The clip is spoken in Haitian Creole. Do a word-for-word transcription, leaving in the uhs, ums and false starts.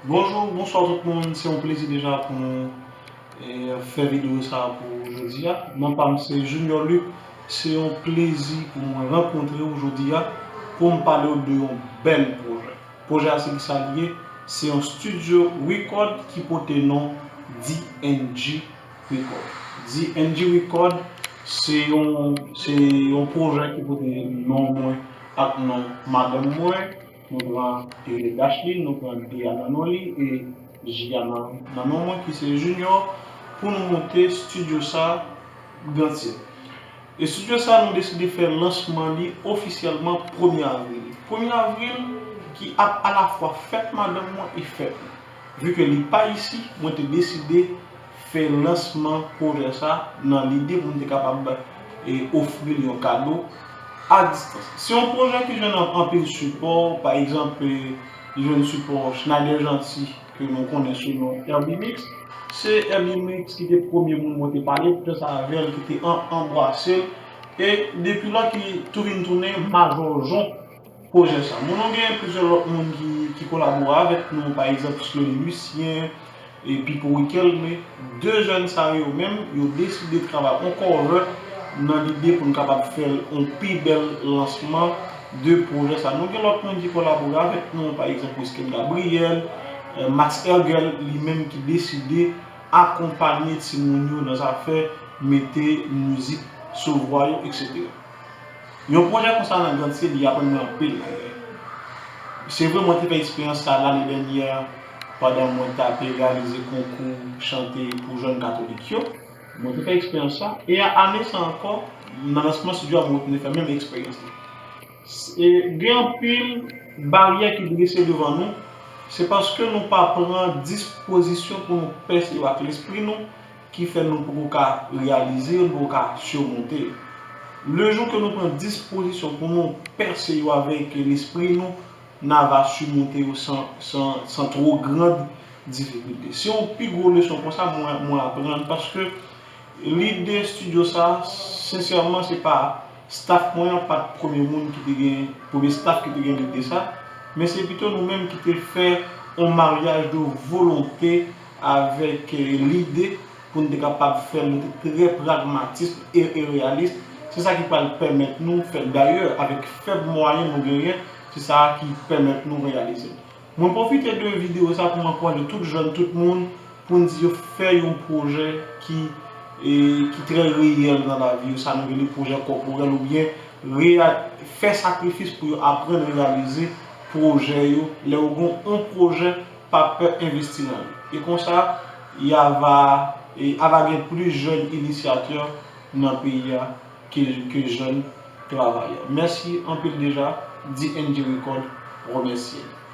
Bonjou, bonswa tout moun. Se yon plezi deja pou nou e, fè videyo sa a pou jodi a. Non pa m se Junior Luc. Se yon plezi pou mwen rankontre w jodi a pou m pale w de yon bèl pwojè. Pwojè a se kisa li ye? Se yon studio record ki pote non D N G Record. D N G Record se yon, se yon pwojè ki pote non mwen ak non madanm mwen. Nou pran Eric Dashley, nou pran Dea nan non li e Gia nan, nan non mwen ki se Junior pou nou monte studio sa Grantyèl. E studio sa nou deside fè lansman li ofisyèlman premye avril. Premye avril ki ap alafwa fèt madanm mwen e fèt mwen. Vu ke li pa isi, mwen te deside fè lansman pwojè sa nan lide pou m te kapab e, ofri l yon kado a distans. Se yon pwojè ki jwenn an- anpil sipò, pa egzanp, e, li jwenn sipò Schneider Gentil ke nou konnen sou non Herby Mix. Se Herby Mix ki te premye moun mwen te pale pwojè sa avè l, ki te an- anbrase l. E depi lò ki tou vin tounen majòjon pwojè sa. Moun nou gen plizyè lòt moun ki, ki kolabore avèk nou, pa egzanp Slowly Lucien, e Pipo Riquelme, de jèn sa yo menm, yo deside travay on cover nan lide pou n kapab fè yon pi bèl lansman de pwojè sa. Nou gen lòt moun ki kolabore avèk nou, pa egzanp Whisken Gabriel, e, Max Ergel, li menm ki deside akonpanye timoun yo nan zafè mete mizik sou vwa yo, etsetera. Yon pwojè konsa nan Grantyèl, li aprann mwen anpil bagay. Se vre, mwen te fè eksperyans sa lane dènyè pandan mwen t ap reyalize konkou chante pou jèn katolik yo. Mwen te fè eksperyans sa. E a ane sa ankò, nan lansman studio a, mwen te fè menm eksperyans la. E gen anpil baryè ki drese devan nou. Se paske nou pa pran dispozisyon pou nou pèse yo ak lespri nou ki fè nou poko ka reyalize yo, nou poko ka simonte yo. Le jou ke nou pran dispozisyon pou nou pèse yo avèk lespri nou, n a va simonte yo san, san, san twò grand difikilte. Se yon pi gwo leson konsa mwen, mwen aprann, paske lide studio sa, sensèman, se pa staff mwen an pa t premye moun ki te gen, premye staff ki te gen lide sa, men se pito nou menm ki te fè yon maryaj de volonte avèk, e, lide pou n te kapab fè l, nou te trè pragmatis e, e reyalis. Se sa ki pral pèmèt nou fè l. Dayè, avèk fèb mwayen nou genyen, se sa ki pèmèt nou reyalize l. Mwen pwofite de videyo sa pou m ankouraje tout jèn, tout moun, pou n di yo fè yon pwojè ki, e, ki trè reyèl nan lavi yo, sa nou rele pwojè kòporèl oubyen reya- fè sakrifis pou yo aprann reyalize pwojè yo. Lè ou gen yon pwojè, pa pè envesti nan li. E konsa, y a va, e, a va gen plis jèn inisyatè nan peyi a ke, ke jèn travayè. Mèsi anpil deja, D N G Record remèsye nou.